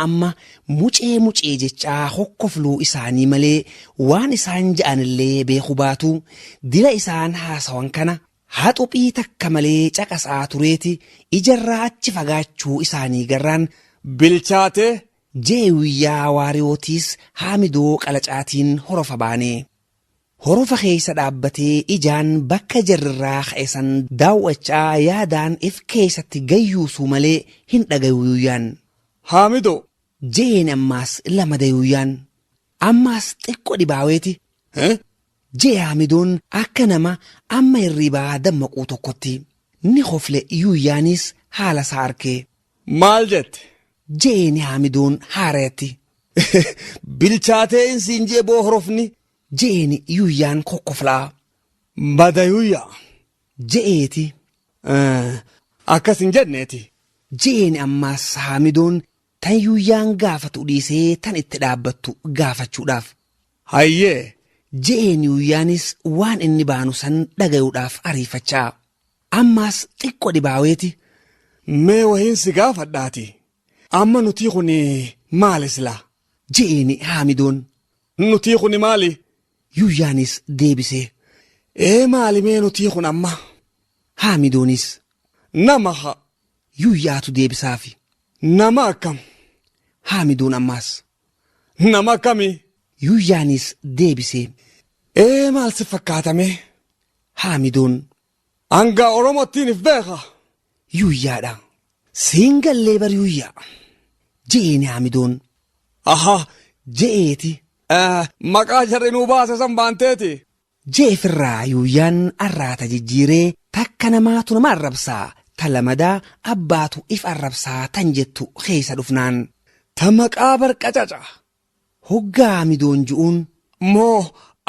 Amma mucee mucee jechaa hokkofluu isaanii malee waan isaan ja'anillee beeku baatu, dila isaan haasawan kana haxuphii takka malee caqasaa tureeti ijarraa achi fagaachuu isaanii garraan Bilchaatee jee Yuuyyaa Waariyootiis Haamidoo Qalacaatiin horofa baane. Horofa keessa dhaabbatee ijaan bakka jarrirraa ka'e san daawwachaa yaadaan if keessatti gayyuusuu malee hin dhagayu Yuuyyaan. Haamidoo. Jeen ammaas lamada Yuuyyaan. Ammaas xiqqo dhibaaweeti. Jee Haamidoon akka nama amma hirribaa dammaquu tokkotti. Ni kofle Yuuyyaanis haala isaa arkee. Maal jette? Jeeni Haamidoon haarayatti. Bilchaatee insiin jee boo horofni. Jeeni Yuuyyaan kokkoflaa. Bada Yuuyyaa. Je'eeti. Akkas hin jenneeti. Jeeni ammaas Haamidoon tan Yuuyyaan gaafatu dhiisee tan itti dhaabbattu gaafachuudhaaf. Hayyee. Je'een Yuuyyaanis waan inni baanu san dhagayuudhaaf ariifachaa. Ammaas xiqqo dhibaaweeti. Mee wahiin si gaafadhaati. Amma nutii kun maali silaa? Je'eeni Haamidoon. Nutii kun maali? Yuuyyaanis deebisee. Ee maali mee nutii kun amma? Haamidoonis. Nama haa. Yuuyyaatu deebisaafi. Nama akkam? Haamidoon ammaas. Nama akkamii? Yuuyyaanis deebisee. Ee maal si fakkaatame? Haamidoon. Hangaa Oromottiin if beeka. Yuuyyaadha. Siin gallee bar Yuuyyaa. Je'eeni Haamidoon. Aha. Je'eeti. Maqaa jarri nuu baase san baanteeti. Je'efirraa Yuuyyaan arraata jijjiiree takka namaatu nama arrabsaa ta lamadaa abbaatu if arrabsaa tan jettu keessa dhufnaan. Ta maqaa barqacaca. Hoggaa Haamidoon ju'uun. Moo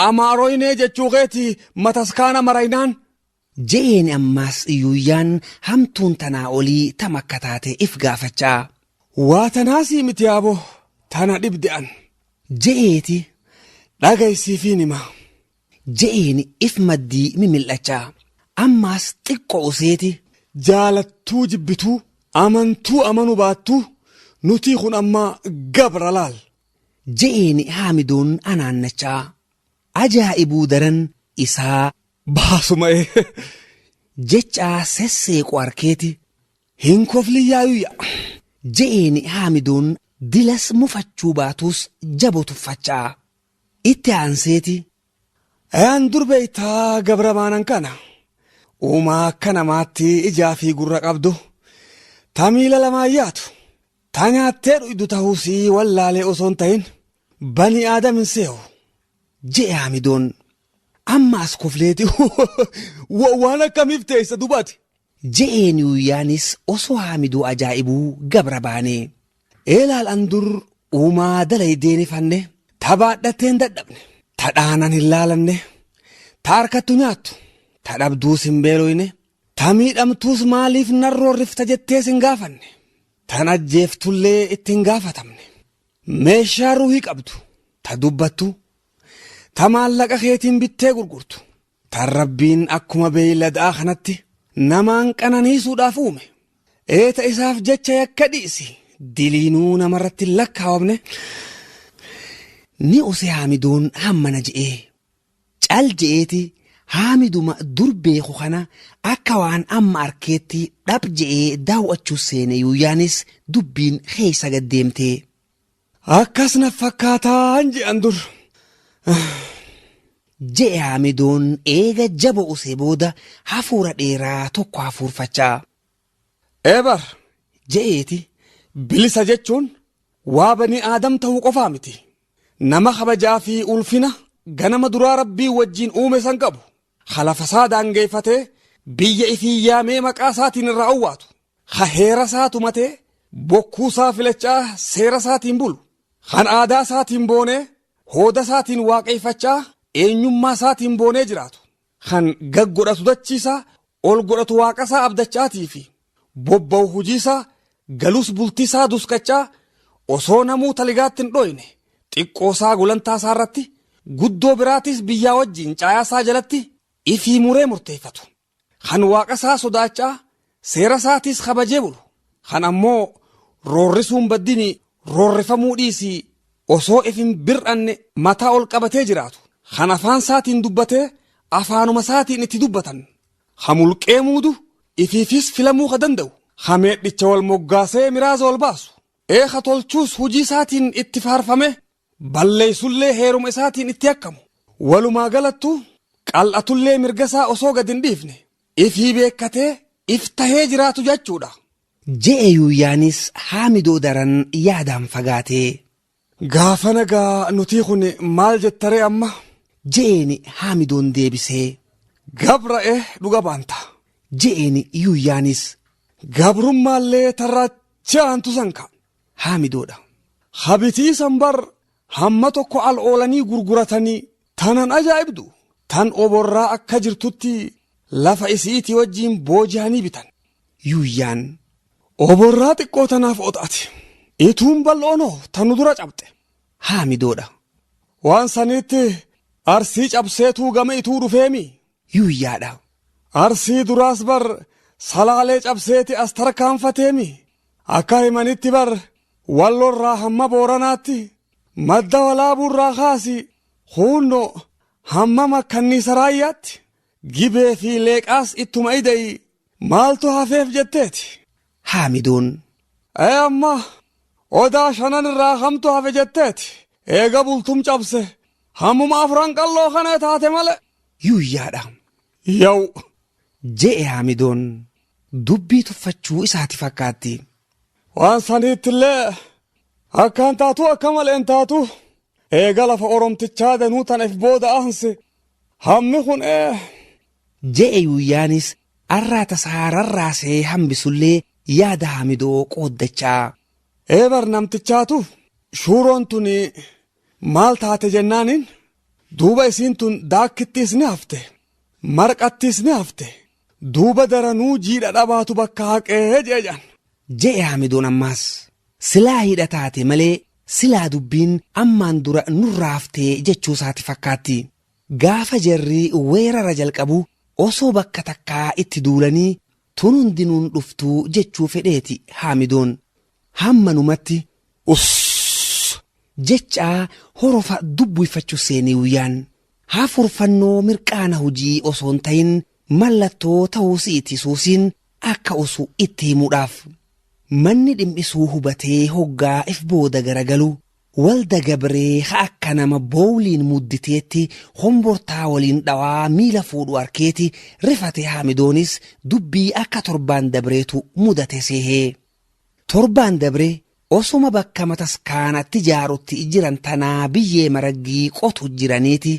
amaaroynee jechuu keeti mataskaana maraynaan. Je'een ammaas Yuuyyaan hamtuun tanaa olii tam akka taate if gaafachaa. Waa tanaasii miti yaaboo tana dhibde'an. Je'eeti. Dhagaysiifiin hima. Je'een if maddii mimil'achaa. Ammaas xiqqo useeti. Jaalattuu jibbituu amantuu amanuu baattuu nutii kun amma gabra laal. Je'een Haamidoon anaannachaa. Ajaa'ibuu daran isaa. Baasuma Jechaa sesseequ arkeeti. Hin kofliyyaa Yuuyyaa. Je'een Haamidoon dilas mufachuu baatus jabo tuffachaa. Itti aanseeti. Ayaan dur beeytaa gabra baanan kana. Uumaa akka namaatti ijaa fi gurra qabdu. Ta miila lamaan yaatu. Ta nyaattee dhuydu ta'uusii wallaalee osoo hin ta'in bani aadam hin seehu. Je'e Haamidoon. Ammaas kofleeti. Waan akkamiif teessa dubaati? Je'een Yuuyyaanis osoo Haamidoo ajaa'ibuu gabra baane. Eelaal an dur uumaa dalaydeen ifanne ta baadhatteen dadhabne ta dhaanan hin laalanne ta harkattu nyaattu ta dhabduus hin beeloyne ta miidhamtuus maaliif narroorrifta jettees hin gaafanne tan ajjeeftullee itti hin gaafatamne meeshaa ruuhii qabdu ta dubbattu ta maallaqa keetiin bittee gurgurtu tan rabbiin akkuma beeyladaa kanatti namaan qananiisuudhaaf uume eeta isaaf jecha yakka dhiisi diliinuu namarratti hin lakkaawamne. Ni use Haamidoon hammana je'ee. Cal je'eeti Haamiduma dur beeku kana akka waan amma arkeetti dhab je'ee daawwachuu seene Yuuyyaanis dubbiin keessa gad deemtee. Akkas na fakkaataan je'an dur. Je'e Haamidoon eega jaba usee booda hafuura dheeraa tokko hafuurfachaa. Eebar. Je'eeti. Bilisa jechuun waa bani aadam ta'uu qofaa miti. Nama kabajaa fi ulfina ganama duraa rabbii wajjin uume san qabu. Halafa isaa daangeeffatee biyya ifii yaamee maqaa isaatiin irraa owwaatu. Ha heera isaa tumatee bokkuu isaa filachaa seera isaatiin bulu. Kan aadaa isaatiin boonee hooda isaatiin waaqeffachaa eenyummaa isaatiin boonee jiraatu. Kan gad godhatu dachiisaa ol godhatu waaqa isaa abdachaatii fi bobba'u hojiisaa galus bultiisaa duskachaa osoo namuu taligaatti hin dhoyne xiqqoosaa gulantaa isaa irratti guddoo biraatis biyyaa wajjin caayaa isaa jalatti ifii muree murteeffatu. Kan waaqa isaa sodaachaa seera isaatis kabajee bulu. Kan ammoo roorrisuun baddini Roorrifamuu dhiisii osoo if hin bir'anne mataa ol qabatee jiraatu. Kan afaan isaatiin dubbatee afaanuma isaatiin itti dubbatan. Ha mulqee muudu ifiifis filamuu ka danda'u. Ha meedhicha wal moggaasee miraaza wal baasu. Ee ha tolchuus hujii isaatiin itti faarfame balleessullee heeruma isaatiin itti yakkamu. Walumaa galattu qal'atullee mirga isaa osoo gad hin dhiifne ifii beekkatee if tahee jiraatu jechuudha. Je'e Yuuyyaanis Haamidoo daran yaadaan fagaatee. Gaafa nagaa nutii kun maal jettaree amma? Je'eeni Haamidoon deebisee. Gabra'e dhuga baanta. Je'eeni Yuuyyaanis. Gabrummaallee tarraachi aantu sanka. Haamidoodha. Habitii san bar hamma tokko al oolanii gurguratanii tanan ajaa'ibdu tan oborraa akka jirtutti lafa isiitii wajjiin booji'anii bitan. Yuuyyaan. Oborraa xiqqoo tanaaf oxaati. Ituun bal'oonoo tanu dura cabxe. Haamidoodha. Waan saniitti Arsii cabseetuu gama Ituu dhufeemi. Yuuyyaadha. Arsii duraas bar Salaalee cabseeti as tarkaanfateemi. Akka himanitti bar Wallorraa hamma Booranaatti madda Walaabuurraa kaasi huunno hamma Makkanniisa Raayyaatti Gibee fi Leeqaas ittuma ida'i maaltu hafeef jetteeti. Haamidoon. Ee amma Odaa shanan irraa kamtu hafe jetteeti. Eega Bultum cabse hammuma Afran Qalloo kana taate malee. Yuuyyaadha. Yaw. Je'e Haamidoon. Dubbii tuffachuu isaati fakkaatti. Waan saniittillee akkaan taatu akka malee hin taatu. Eega lafa Oromtichaa danuu tan if booda aanse hammi kun ee. Je'e Yuuyyaanis arraata isaa rarraasee hambisullee yaada Haamidoo qooddachaa. Ee bar namtichaatu shuuroon tun maal taate jennaaniin duuba isiin tun daakkittiis ni hafte marqattiis ni hafte duuba daranuu jiidha dhabaatu bakka haqee je'e jedhan. Je'e Haamidoon ammaas. Silaa hidha taate malee silaa dubbiin ammaan dura nurraa haftee jechuu isaati fakkaatti. Gaafa jarri weerara jalqabu osoo bakka takkaa itti duulanii tun hundinuun dhuftuu jechuu fedheeti Haamidoon. Hammanumatti Uss! jechaa horofa dubbuifachuu seenee Guyyaan. Hafuurfannoo mirqaana hujii osoo hin tahin mallattoo ta'uu si'iti Suusiin akka usu itti himuudhaaf. Manni dhim'isuu hubatee hoggaa if booda garagalu Walda Gabree ka akka nama boowliin mudditeetti hombortaa waliin dhawaa miila fuudhu arkeeti rifate Haamidoonis dubbii akka torbaan dabreetu mudate seehee. Torbaan dabre osoma bakka mataskaanatti jaarutti jiran tanaa biyyee maraggii qotu jiraniiti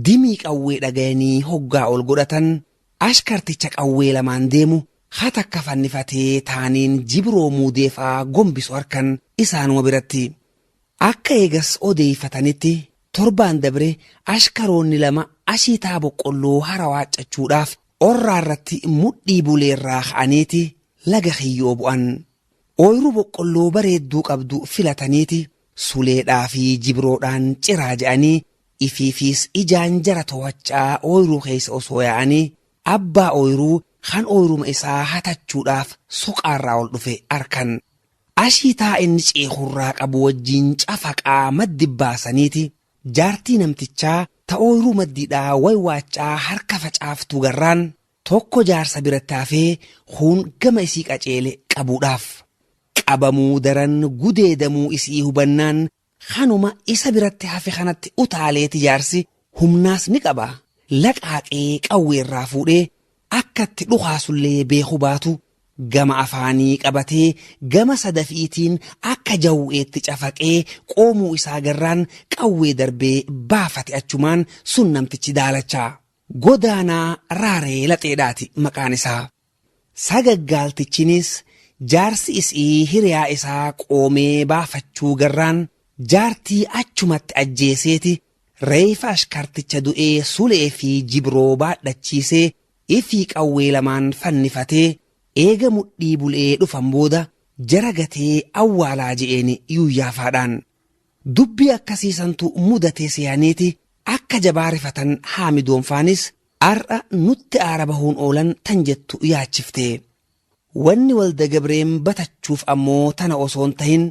dimii qawwee dhagayanii hoggaa ol godhatan ashkarticha qawwee lamaan deemu ha takka fannifatee taaniin Jibroo Muudeefaa gombisu arkan isaanuma biratti. Akka eegas odeeyfatanitti torbaan dabre ashkaroonni lama ashiitaa boqqolloo hara waaccachuudhaaf orraarratti mudhii buleerraa ka'aniiti laga Kiyyoo bu'an. Ooyruu boqqolloo bareedduu qabdu filataniiti suleedhaa fi Jibroodhaan ciraa je'anii ifiifiis ijaan jara toohachaa ooyruu keeysa osoo yaa'anii abbaa ooyruu kan ooyruma isaa hatachuudhaaf soqaarraa ol dhufe arkan. Ashiitaa inni ceekurraa qabu wajjiin cafaqaa maddi baasaniiti jaartii namtichaa ta ooyruu maddiidhaa waywaachaa harka facaaftuu garraan tokko jaarsa biratti hafee kuun gama isii qaceele qabuudhaaf. Qabamuu daran gudeedamuu isii hubannaan kanuma isa biratti hafe kanatti utaaleeti jaarsi humnaas ni qaba laqaaqee qawweerraa fuudhee akka itti dhukaasullee beekuu baatu gama afaanii qabatee gama sadafiitiin akka jawweetti cafaqee qoomuu isaa garraan qawwee darbee baafate achumaan sun namtichi daalachaa. Godaanaa Raaree Laxeedhaati maqaan isaa. Sagaggaaltichinis jaarsi isii hiriyaa isaa qoomee baafachuu garraan jaartii achumatti ajjeeseeti reeyfa ashkarticha du'ee Sulee fi Jibroo baadhachiisee ifii qawwee lamaan fannifatee eega mudhii bulee dhufan booda jara gatee awwaalaa je'eeni yuuyyaafaadhaan. Dubbii akkasii santu mudatee seeyaniiti akka jabaa rifatan Haamidoonfaanis ar'a nutti aara bahuun oolan tan jettu yaachifte. Wanni Walda Gabreen batachuuf ammoo tana osoo hin tahin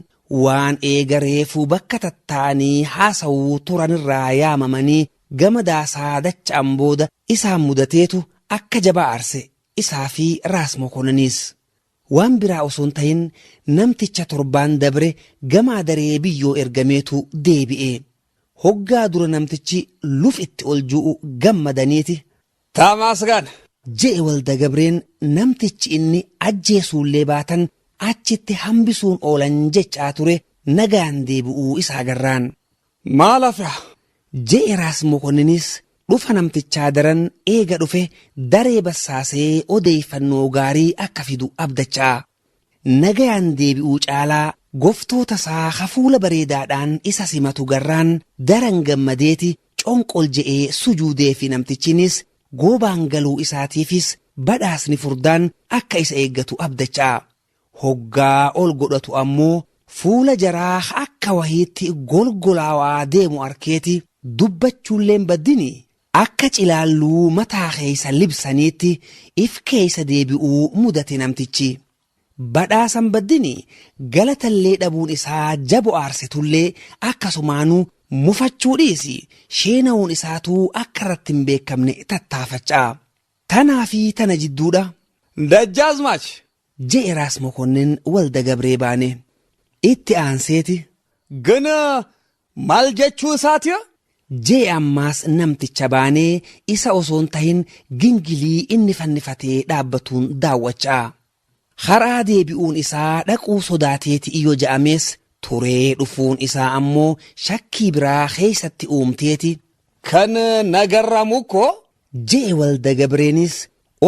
Waan eega reefuu bakka tattaa'anii haasawuu turanirraa yaamamanii gama daasaa dacha'an booda isaan mudateetu akka jabaa aarse isaa fi Raas Mokononiis. Waan biraa osoo hin tahin namticha torbaan dabre gama Adaree Biyyoo ergameetu deebi'e. Hoggaa dura namtichi luf itti ol ju'u gammadaniiti. Taamasgan! Je'e Waldagabreen namtichi inni ajjeesuullee baatan achitti hambisuun oolan jechaa ture nagaan deebi'uu isa agarraan. Maal hafe? Je'e Raas Mokonninis dhufa namtichaa daran eega dhufe daree bassaasee odeeyfannoo gaarii akka fidu abdachaa. Nagayaan deebi'uu caalaa goftoota isaa ka fuula bareedaadhaan isa simatu garraan daran gammadeeti conqol je'ee sujuudeefi namtichinis goobaan galuu isaatiifis badhaasni furdaan akka isa eeggatu abdachaa. Hoggaa ol godhatu ammoo fuula jaraa ka akka wahiitti golgolaawaa deemu arkeeti dubbachuulleen baddini akka cilaalluu mataa keeysa libsaniitti if keeysa deebi'uu mudate namtichi. Badhaasan baddini galatallee dhabuun isaa jabo aarsetullee akkasumaanuu mufachuu dhiisi sheenawuun isaatuu akka irratti hin beekamne tattaafachaa. Tanaa fi tana jidduudha. Dajjaazmaach! Je'e Raas Mokonnin Walda Gabree baane. Itti aanseeti. Gana maal jechuu isaatiya? Je'e ammaas namticha baanee isa osoo hin tahin gingilii inni fannifatee dhaabbatuun daawwachaa. Karaa deebi'uun isaa dhaquu sodaateeti iyo ja'amees turee dhufuun isaa ammoo shakkii biraa keeysatti uumteeti. Kan na garramu koo? Je'e Walda Gabreenis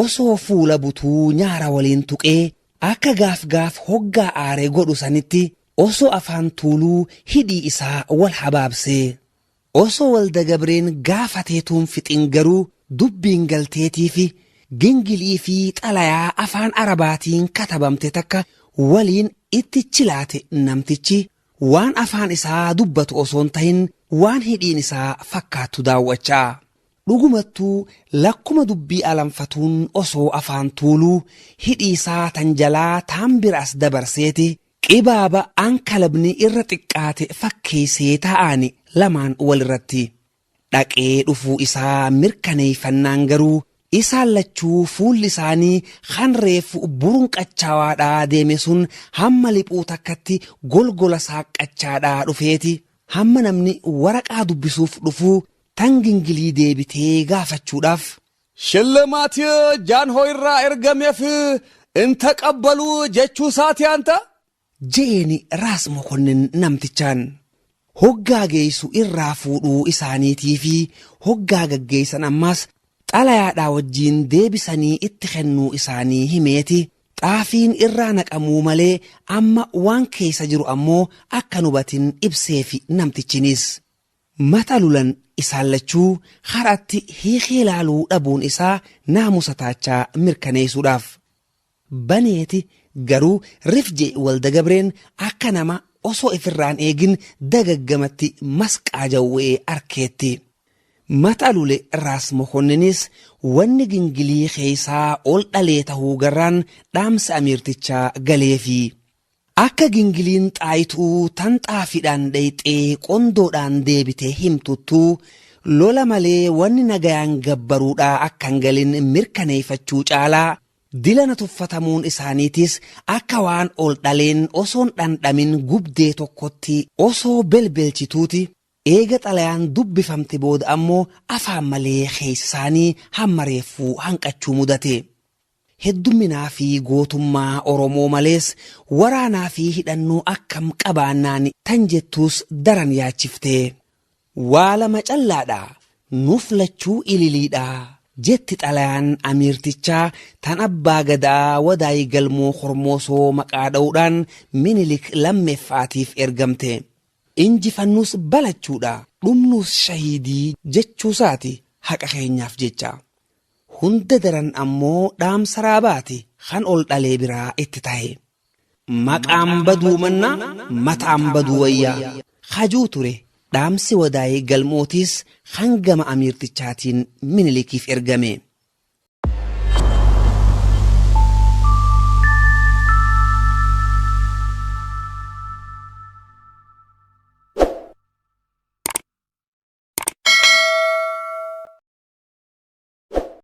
osoo fuula butuu nyaara waliin tuqee akka gaaf gaaf hoggaa aare godhu sanitti osoo afaan tuuluu hidhii isaa wal habaabsee. Osoo Walda Gabreen gaafateetuun fixin garuu dubbiin galteetiifi gingilii fi xalayaa afaan Arabaatiin katabamte takka waliin itti chilaate namtichi waan afaan isaa dubbatu osoo hin tahin waan hidhiin isaa fakkaattu daawwachaa. Dhugumattuu lakkuma dubbii alanfatuun osoo afaan tuuluu hidhii isaa tan jalaa taan bira as dabarseeti qibaaba ankalabni irra xiqqaate fakkeessee taa'aani lamaan walirratti. Dhaqee dhufuu isaa mirkaneeyfannaan garuu isaan lachuu fuulli isaanii kan reefu burunqachaawaadhaa deeme sun hamma liphuu takkatti golgola saaqqachaadhaa dhufeeti hamma namni waraqaa dubbisuuf dhufuu tan gingilii deebitee gaafachuudhaaf. Shillimaati Jaanhoo irraa ergameef in taqabbalu jechuu isaati anta? Je'eeni Raas Mokonnin namtichaan. Hoggaa geeysu irraa fuudhuu isaaniitii fi hoggaa gaggeeysan ammaas xalayaadhaa wajjiin deebisanii itti kennuu isaanii himeeti xaafiin irraa naqamuu malee amma waan keeysa jiru ammoo akka hin hubatin ibseefi namtichinis. Mata lulan isaan lachuu har'atti hiikee laaluu dhabuun isaa naamusa taachaa mirkaneessuudhaaf. Baneeti garuu rif je'e Walda Gabreen akka nama osoo ifirraan eegin dagaggamatti masqaa jawwee arkeetti. Mata lule Raas Mokonninis wanni gingilii keeysaa ol dhalee tahuu garraan dhaamsa amiirtichaa galeefi. Akka gingiliin Xaayituu tan xaafiidhaan dheyxee qondoodhaan deebite himtuttuu lola malee wanni nagayaan gabbaruudhaa akka hin galin mirkaneeyfachuu caalaa dilana tuffatamuun isaaniitis akka waan ol dhaleen osoon dhandhamin gubdee tokkotti osoo belbelchituuti eega xalayaan dubbifamte booda ammoo afaan malee keeysa isaanii hamma reeffuu hanqachuu mudate. Heddumminaa fi gootummaa Oromoo malees waraanaa fi hidhannoo akkam qabaannaan tan jettuus daran yaachiftee. Waa lama callaadha, nuuf lachuu ililiidha, jetti xalayaan amiirtichaa tan abbaa gadaa Wadaay Galmoo Hormoosoo maqaa dha'uudhaan Minilik lammeffaatiif ergamte. Injifannuus balachuudha, dhumnuus shahiidii jechuusaati haqa keenyaaf jecha. Hunda daran ammoo dhaamsa raabaati kan ol dhalee biraa itti tahe. Maqaan baduu mannaa mataan baduu wayya hajuu ture dhaamsi Wadaay Galmootiis kan gama amiirtichaatiin Minilikiif ergame.